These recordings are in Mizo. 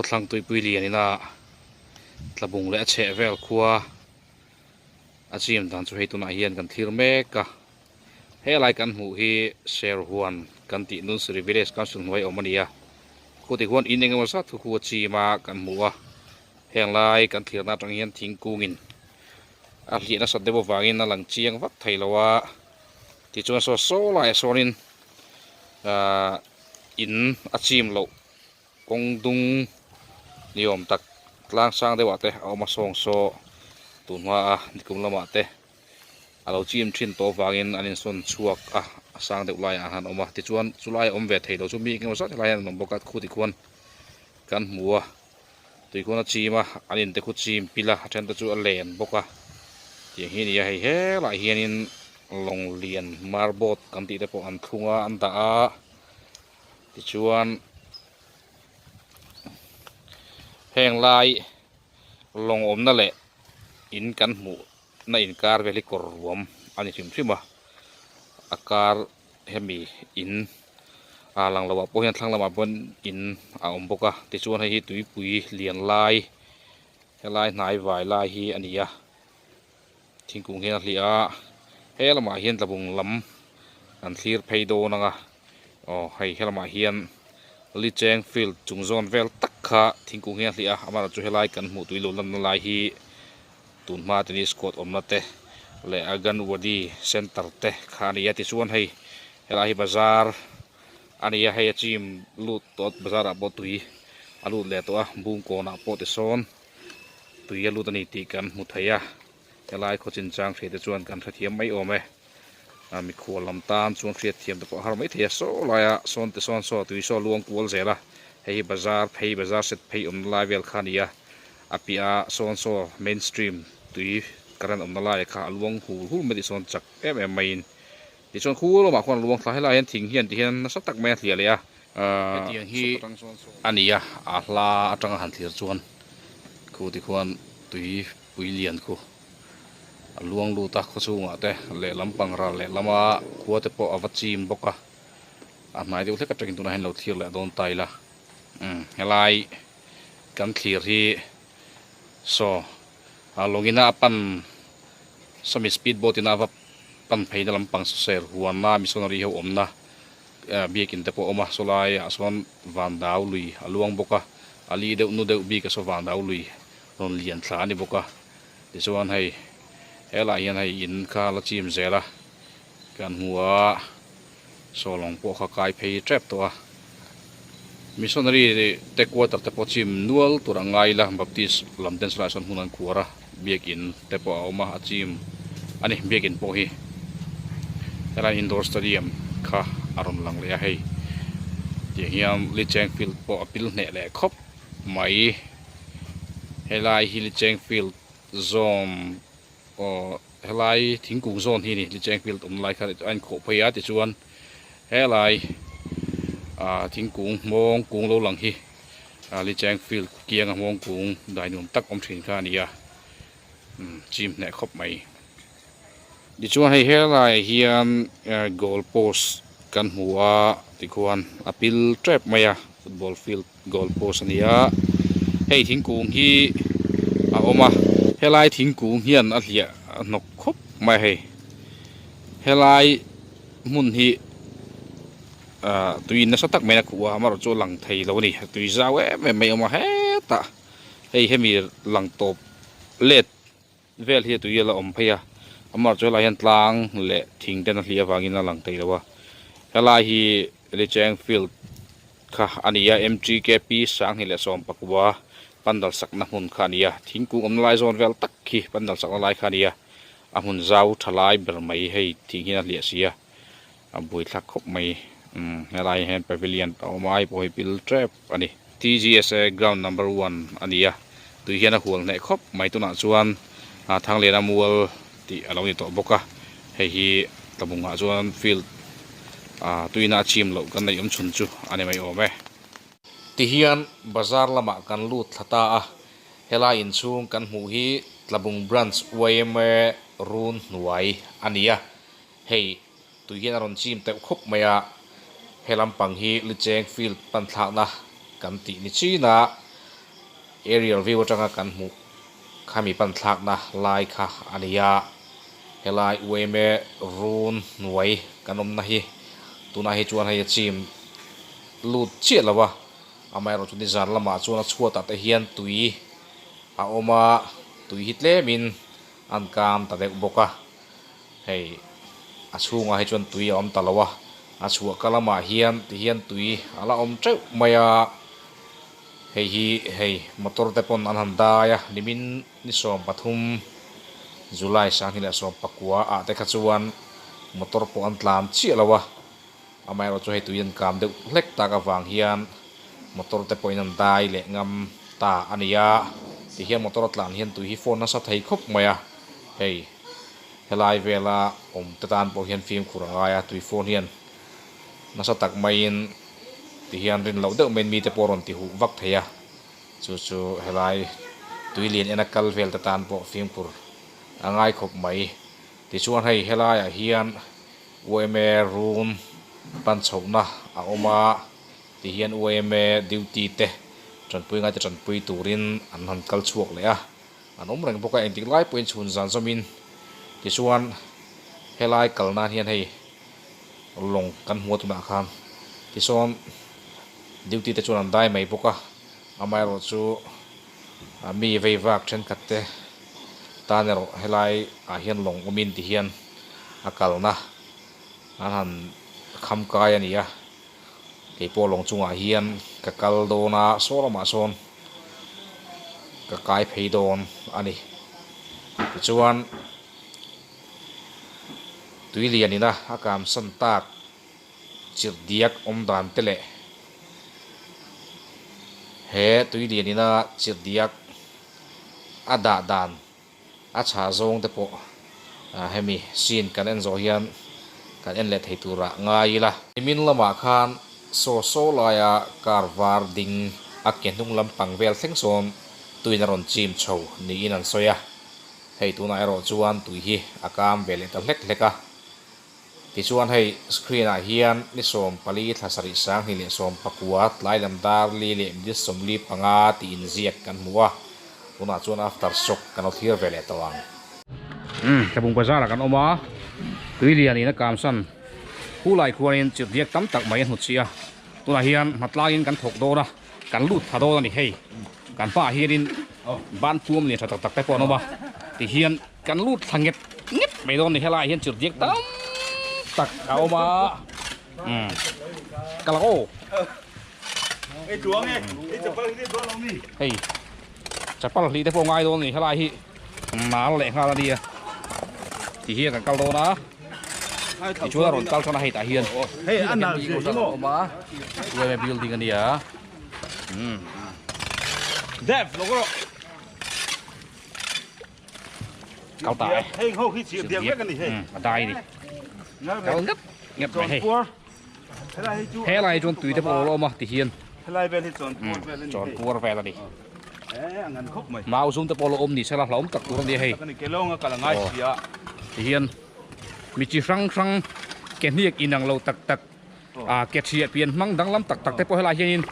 Khawthlang tuipui lian ina tlabung leh a chheh vel khua a chim dan chu hei tunah hian kan thlir mek a helai kan hmuh hi serhuan kan tih Nunsiri village council hnuai awm a ni a khutih khuan in engemaw zat thu khu a chim a kan hmu a heng lai kan thlirna atang hian thingkungin a hliah nasat deuh avangin a lang chiang vak thei lo a tichuan saw saw laiah sawnin ahh in a chim loh. Kawng dung ni awm tak tlang sang deuh ah te a awm a sawng saw tun hma a nikum lamah te a lo chim thin tawh avangin an insawn chhuak a a sang deuh laiah an han awm a tichuan chu lai a awm ve thei lo chu mi engemaw zat helai hian an awm bawk a khu tikhuan kan hmu a tui khuan a chim a an in te khu chim pil a a then te chu a len bawk a tiang hi a ni a hei helaiah hianin lawng lian marboat kan tih te pawh an thlung a an dah a. Tichuan heng lai lawng awmna leh in kan hmuh na inkar vel hi kawr ruam a ni hrim hrim a a kar hemi in ah lang loh ah pawh hian thlang lamah pawh in a awm bawk a tichuan hei hi tuipui lian lai helai hnai vai lai hi a ni a. Thingkung hian a hliah a, he lamah hian tlabung lam an thlir phei dawn ang a, aw hei he lamah hian Licheng field chung zawn vel tak kha thingkung hian a hliah a, amaherawhchu chu helai kan hmuh tui lo lanna lai hi tun hma tennis court awmna te leh Anganwadi center te kha a ni a, tichuan hei helai hi bazar a ni a, hei a chim lut tawh bazar ah pawh tui a lut leh tawh a, bungkawnah pawh tisawn. Tui a lut a ni tih kan hmu thei a, helai khaw chinchang hriat te chuan kan hrethiam mai awm e. A mikhual lam tan chuan hriatthiam te pawh a har mai thei a, saw laia sawn te sawn saw tui saw luang kual zel a, hei hi bazar phei bazar set phei awmna lai vel kha a ni a, a piah ah sawn saw main stream tui current awmna laiah kha a luang hul hul mai tih sawn chak em em maiin Tichuan khu lamah khuan a luang thla helaiah hian thing hian ti hian nasa tak mai a hliah leh a, hetiang hi a ni a, a hla atanga han thlir chuan khu ti khuan tui pui lian khu a luang lut a khaw chhungah te lehlam pang ral lehlama khua te pawh a va chim bawk a, a hnai deuh hlek atangin tunah hian lo thlir leh dawn ta ila, umm helai kan thlir hi saw a lawngina a pan sawmi speed boat ina a va pan pheina lampang saw huana missionary ho awmna biakin te pawh a awm a saw laiah sawn vandau lui a luang bawk a a li deuh nu deuh bik a saw vandau lui rawn lian thla a ni bawk a tichuan hei helaiah hian hei in kha la chim zel a kan hmu a saw lawng pawh kha kai phei tep tawh a missionary te quarter te pawh chim nual tur a ngai ila baptist lam ten sawlaiah sawn hmun an khuar a biakin te pawh a awm a a chim a ni biakin pawh hi helai indoor stadium kha a rawn lang leh a hei tiang hian licheng field pawh a pil hneh leh khawp mai helai hi licheng field zawm Aw helai thingkung zawn hi a ni Licheng field awm lai kha a inkhawh phei a tichuan helai ah thingkung hmawng kung lo lang hi ah Licheng field kianga hmawng kung dai nuam tak awm thin kha a ni a umm chim hneh khawp mai. Tichuan hei helaiah hian goal post kan hmu a tikhuan a pil tep mai a football field goal post a ni a hei thingkung hi a awm a helai thingkung hian a hliah a hnawk khawp mai a hei helai hmun hi ah tui nasa tak mai a khuh a amaherawhchu chu a lang thei lo a ni tui zau em em mai a awm a hetah hei hemi lang tawp let vel hi a tui a la awm phei a amaherawhchu chu helai hian tlang leh thing ten a hliah avangin a lang thei lo a helai hi Licheng field kha a ni a M_G_K_P 2019 pandal sakna hmun kha a ni a thingkung awmna lai zawn vel tak khi pandal sakna lai kha a ni a a hmun zau tha lai ber mai hei thing hian a hliah si a a buaithlak khawp mai umm helai ah hian pavilion a awm a hei pawh hi pil tep a ni. T_G_S_A ground number one a ni a tui hian a hual hneh khawp mai tunah chuan Thangliana mual tih a lo ni tawh bawk a hei hi tlabungah chuan field ah tuina a chim loh kan neih awm chhun chu a ni mai awm e. Tihian bazar lamah kan lut thla ta a helai inchhung kan hmuh hi Tlabung branch yma run hnuai a ni a hei Tui hian a rawn chim teuh khawp mai a, he lampang hi Licheng field pan thlakna kan tih ni chin a, Aerial view atanga kan hmuh khami pan thlakna lai kha a ni a, helai uaime run hnuai kan awmna hi tunah hi chuan hei a chim lut chiah lo a, amaherawhchu nizan lamah chuan a chhuatah te hian tui a awm a, tui hi tlemin an kam ta deuh bawk a, hei a chhungah hi chuan tui a awm ta lo a, a chhuah ka lamah hian tihian tui a la awm teuh mai a. Hei hi hei motor te pawn an han dai a nimin ni 13 July 2019 ah te kha chuan motor pawh an tlan chiah lo a amaherawhchu hei tui an kam deuh hlek tak avang hian motor te pawhin an dai leh ngam ta a ni a tihian motor a tlan hian tui hi phone nasa thei khawp mai a hei helai vela awm te tan pawh hian fimkhur a ngai a tui phone hian nasa tak maiin Tihian rin loh deuh maiin mite pawh a rawn ti huh vak thei a, chu chu helai tui lian ena kal vel te tan pawh fimkhur a ngai khawp mai. Tichuan hei helaiah hian UMA room pan chhohna a awm a, tihian UMA duty te tanpui ngaite tanpui turin an han kal chhuak leh a, an awm reng bawk a, engtik lai pawhin chhun zan zawmin tichuan helai kal nan hian hei lawng kan hmu a tunah khan tisawn duty te chuan an dai mai bawk a amaherawh chu mi vei vak thenkhat te tan erawh helai ah hian lawng awmin ti hian a kalna an han kham kai a ni a keipawh lawng chungah hian ka kal dawn a saw lamah sawn ka kai phei dawn a ni tichuan. Tui lian ina a kamsan tak chirh diak awm dan te leh he tui lian ina chirh diak a dah dan a chhah zawng te pawh hemi scene kan en zawh hian kan en leh thei turah ngai ila. Nimin lamah khan saw saw laia car var ding a ke hnung lampang vel thleng sawn tuin a rawn chim chho niin an sawi a. Hei tunah erawh chuan tui hi a kam ve leh ta hlek hlek a. Tichuan hei screen ah hian ni 14 thla 7 2019 tlai lam dar li leh minute 45 tih inziak kan hmu a. Tunah chuan after shock kan lo thlir ve leh tawh ang. Umm Tlabung bazar ah kan awm a, tui lian in a kamsan khulai khuanin chirhdiak tam tak mai a hnutchhiah a. Tunah hian hmatlangin kan thawk dawn a. Kan lut thla dawn a ni hei kan hmaah hianin ban puam lian tha tak tak te pawh an awm a tihian kan lut thla nghet nghet mai dawn a ni helaiah hian chirhdiak tam tak a awm a umm ka la aw hei chapal hlih te pawh ngai dawn a ni helai hi nal leh nghal a nia tihian kan kal dawn a. Tichuan a rawn kal tan a hei tah hian hei a nal zia hi maw awm a yma building a nia umm Dev lo rawh kal ta e hei ho hi chir diak vek a ni hei a dai ni kal ngap ngap mai hei helai chuan tui te pawh a lo awm a ti hian helai vel hi chawn puar vel a ni chawn puar vel a ni e a ngan khawp mai mau zum te pawh lo awm ni sela hlauhawm tak tur a ni hei tak a ni kelawng a kal a ngai si a ti hian mi chi hrang hrang ke hniak inang lo tak tak a ke thiah pian hmang danglam tak tak te pawh helai hianin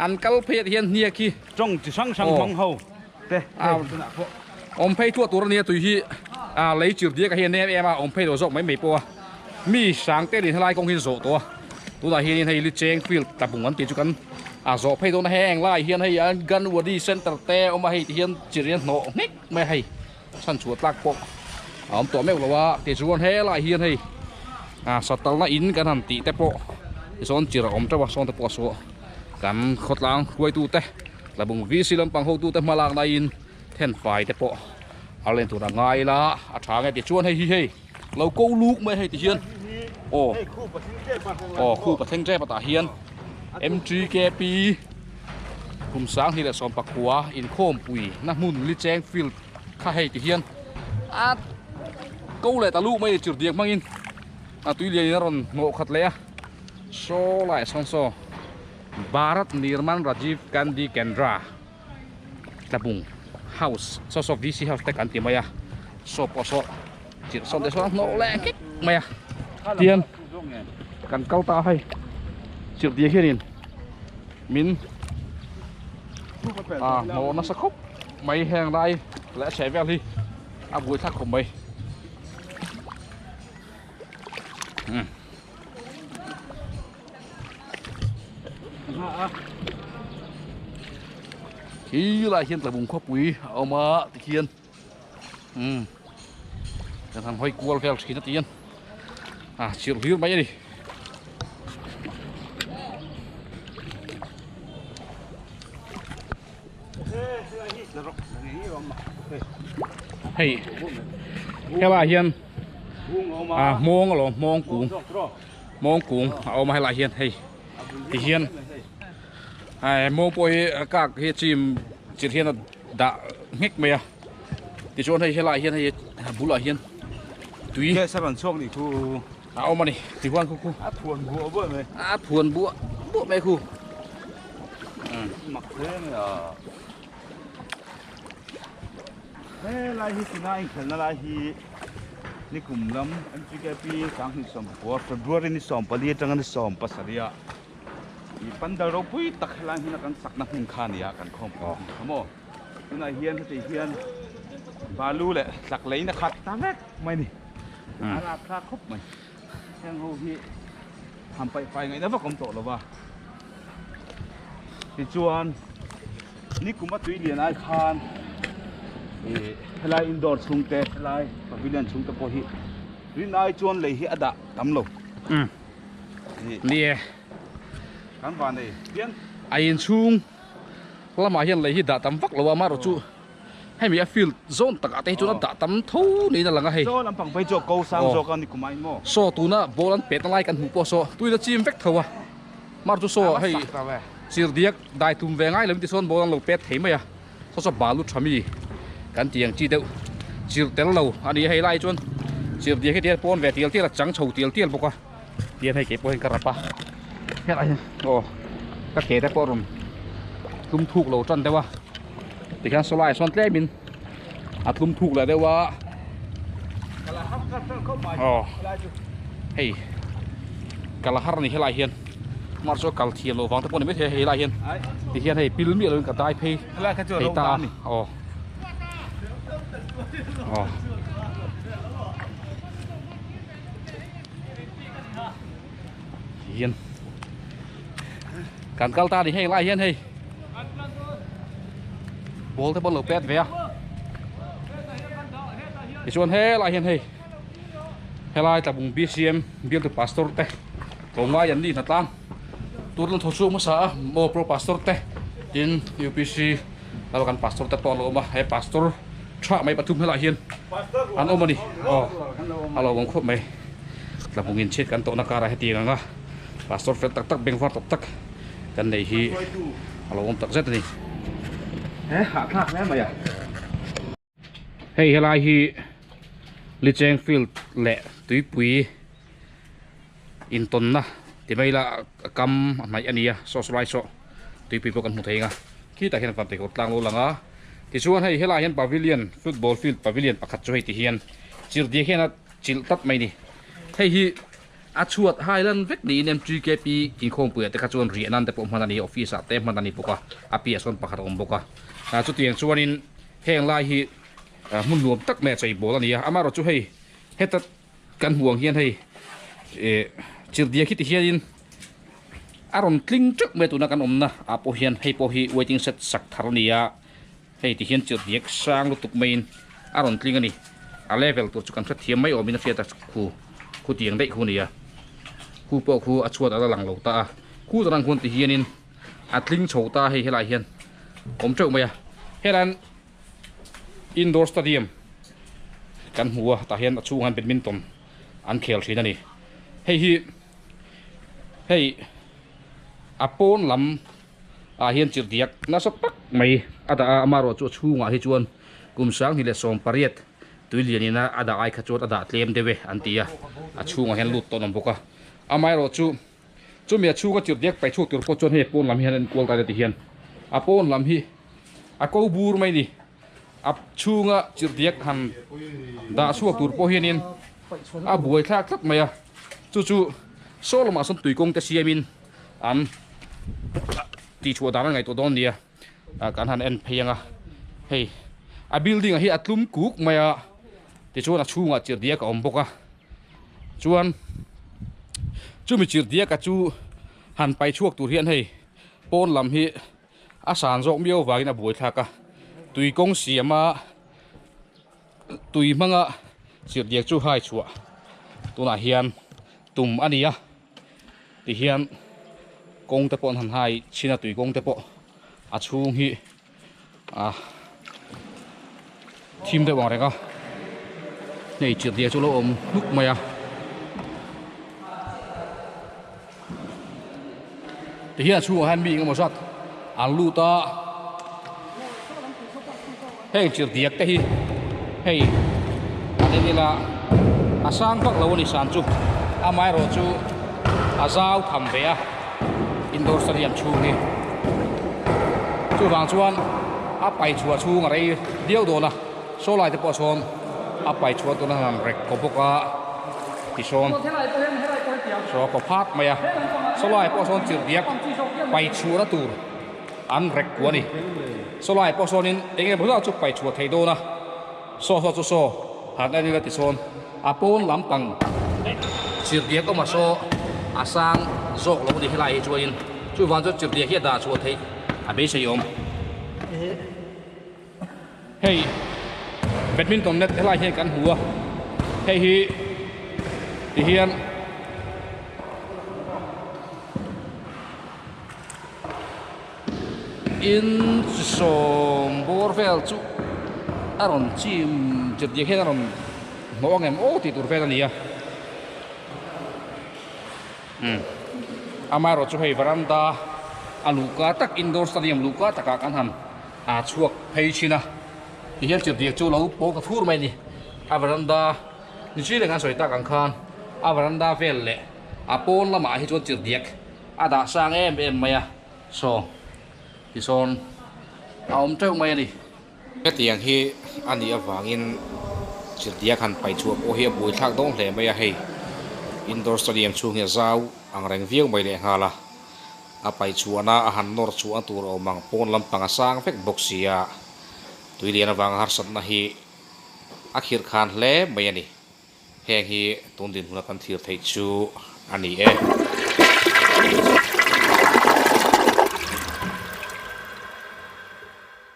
an kal phei ah te hian hniak hi tawng chi hrang hrang hmang ho te hei tunah pawh awm phei thuah tur a nia tui hi a lei chir diak ah hian a nem em a awm phei lo zawk mai mai pawh a mi hrang te nen helai kawng hi an zawh tawh a tunah hianin hei Licheng field tlabung an tih chu kan a zawh phei dawn a heng lai hian hei Anganwadi center te a awm a hei ti hian chir hian hnawh nghek mai a hei chhan chhuah tlak pawh a awm tawh meuh lo a tichuan helai hian hei ah satalna in kan han tih te pawh tisawn chir a awm teuh a sawn te pawh a suah kan khawtlang hruaitu te tlabung VC lampang hotu te hma lak naiin then fai te pawh a len tur a ngai la a tha nge tichuan hei hi hei lo ko luk mai hei ti hian aw aw khu pathleng tep atah hian M_T_K_P kum 2019 inkhawmpui na hmun Licheng field kha hei ti hian a ko leh ta luh mai a ni chirhdiak hmangin a tui lian in a rawn hnawh khat leh a saw laiah sawn saw Bharat Nirman Rajiv Gandhi Kendra Tlabung house saw saw V_C house te kan ti mai a saw pawh saw chirh sawn te sawn a hnawh leh nghek mai a tian kan kal ta a hei chirh diak hianin min. A hnawh nasa khawp mai heng lai leh a chheh vel hi a buaithlak khawp mai. Khi lai hian tlabung khawpui a awm a tikhian umm kan han hawi kual vel thin a tihian a chirh hlir mai a ni. Hei helaiah hian ah hmawng alawm hmawng kung hmawng kung a awm a helaiah hian hei tihian hmawng pawh hi a kak hi chim chirh hian a dah nghek mai a tichuan hei helaiah hian hei a bulah hian tui gas a rawn chhuak nih khu a awm a ni tihuan khu khu a phuan buah buah mai a phuan buah buah mai khu mak hle mai a helai hi tuna inkhelhna lai hi nikum lam M_G_K_P sanghnih sawmpakua February ni sawmpali atanga ni sawmpasarih ah Ih pandal ropui tak helai hmuna kan sakna hmun kha a ni a kan khawm pawh a ni maw tunah hian heti hian balu leh tlak leina khat ta vek mai a ni a rapthlak khawp mai heng ho hi han paih fai ngaihna vak awm tawh lo va tichuan nikum a tui lian ai khan ih helai indoor chhung te helai pavilion chhung te pawh hi rin ai chuan lei hi a dah tam lo. Ni e. Kan van nei pian. A inchhung lamah hian lei hi dah tam vak lo a, amaherawh chu hemi a field zawn takah te hi chuan a dah tam tho niin a lang a hei. Saw lampang phei chu a ko sang zawk a ni kum ain maw? Saw tuna ball an pet na lai kan hmuh pawh saw tuina chim vek tho a, amaherawh chu saw hei chirdiak dai tum ve ngai lo in tichuan ball an lo pet thei mai a. Saw saw balu tha mi kan tih ang chi deuh chirh tel lo a ni a hei lai chuan chirh diak hi tihian pawn ve tial tial a chang chho tial tial bawk a tihian hei keipawh hian ka rap a helai hian aw ka ke te pawh a rawn tlum thuk lo tan deuh a tikhian saw laiah sawn tlem in a tlum thuk leh deuh a aw hei kal har a ni helai hian. Mar chu a kal thiam loh vang te pawh ni maithei a hei lai hian ti hian hei pil miah lovin ka dai phei thei ta a aw aw ti hian kan kal ta a ni heng lai hian hei ball te pawh an lo pet ve a tichuan helai hian hei helai tlabung B_C_M bialtu pastor te. Tlawmngai an ni hnatlang tur an thaw chhuak hmasa a maw pro pastor te tin upc lama kan pastor te pawh an lo awm a he pastor tha mai pathum helaiah hian an awm a ni aw a lo awm khawp mai tlabung in chhiat kan tawhna karah hetiang anga pastor fel tak tak bengvar tak tak kan neih hi a lo awm tak zet a ni. Hei helai hi Licheng field leh tuipui intawnna ti mai ila a kam a hnaih a ni a saw saw lai saw tuipui pawh kan hmu thei ang a khitah hian van teikhawk tlang lo lang a tichuan hei helaiah hian pavilion football field pavilion pakhat chu hei ti hian chirhdiak hian a chilh tlat mai a ni hei hi A chhuat Highland vek niin MTKP inkhawmpuiah te kha chuan riah nan te pawh hman a ni a, office ah te hman a ni bawk a, a piah sawn pakhat a awm bawk a. Ah chutiang chuanin heng lai hi hmun nuam tak mai a chei bawl a ni a, amaherawhchu hei heta kan hmuh ang hian hei eh chirhdiak hi ti hianin a rawn tling teuh mai a tuna kan awmna ah pawh hian hei pawh hi waiting shed sak thar a ni a. Hei ti hian chirhdiak sang lutuk maiin a rawn tling a ni. A level tur chu kan hrethiam mai awmin a hriat a, khu khu tiang daih khu a ni a. Khu pawh khu a chhuat a la lang lo ta a. Khu tan ang khuan ti hianin a tling chho ta a hei helaiah hian awm teuh mai a. Helaiah hian indoor stadium kan hmu a, tah hian a chhungah hian badminton an khel thin a ni. Hei hi hei a pawn lam. ah hian chirhdiak nasa tak mai a dah a amaherawh chu a chhungah hi chuan kum sanghnih leh sawm pariat tui lianin a a dah ai kha chuan a dah tlem deuh e an ti a a chhungah hian lut tawn a awm bawk a amaherawh chu chumi a chhunga chirhdiak paih chhuak tur pawh chuan hei a pawn lam hi an enkual ta ti hian a pawn lam hi a ko bur mai a ni a chhunga chirhdiak han dah chhuak tur pawh hianin a buai thlak tlat mai a chu chu saw lamah sawn tuikawng te siamin. An tihchhuah dan an ngaihtuah dawn nia. Kan han en phei anga hei a building ah hi a tlum kuk mai a tichuan a chhungah chirhdiak a awm bawk a chuan chumi chirhdiaka chu han pai chhuak tur hian hei pawn lam hi a san zawk miau vangin a buai thlak a tui kawng siama tui hmanga chirhdiak chu hai chhuah tunah hian tum a ni a. Tihian kawng te pawh an han hai chhin a tui kawng te pawh a chhung hi ah thim deuh ang reng a hei chirhdiak chu a lo awm hnuk mai a tihian a chhungah hian mi engemaw zat an lut a heng chirhdiak te hi hei an en ila a sang vak lo a ni san chu amaherawh chu a zau tham ve a indoor stadium chhung hi chuvang chuan a pai chhuah chhung a rei viau dawn a saw lai te pawh sawn a pai chhuah tuna han rek kaw bawk a tisawn saw a kaw phak mai a saw lai pawh sawn chirhdiak pai chhuahna tur. An rek ku a ni. Saw lai pawh sawnin eng emaw zat chu pai chhuah thei dawn a, saw saw chu saw han en ila tisawn a pawn lampang chirhdiak awm a saw a sang zawk lo a ni helai hi chuanin chuvang chuan chirhdiak hi a dah chhuah theih a beisei awm. Hei badminton net helai hian kan hmu a, hei hi tihian. Inch sawm bawr vel chu a rawn chim chep diak hian a rawn hnawh ang em aw tih tur vel a ni a umm amaherawh chu hei varanda a luhka tak indoor stadium luhka takah kan han ah chhuak phei thin a tihian chep diak chu lo pawl ta thur mai a ni a varanda ni chi leh kan sawi tak ang khan a varanda vel leh a pawn lamah hi chuan chirh diak A dah sang em em mai a, saw tisawn a awm teuh mai a ni. Hetiang hi a nih avangin chirhdiak han paih chhuah pawh hi a buaithlak dawn hle mai a, hei indoor stadium chhung hi a zau ang reng viau mai leh nghal a, a paih chhuahna a han nawr chhuahna tur a awm ang pawn lampang a sang vek bawk si a, tui lian avanga harsatna hi a khirh khan hle mai a ni. Heng hi tun dinhmuna kan thlir theih chu a ni e.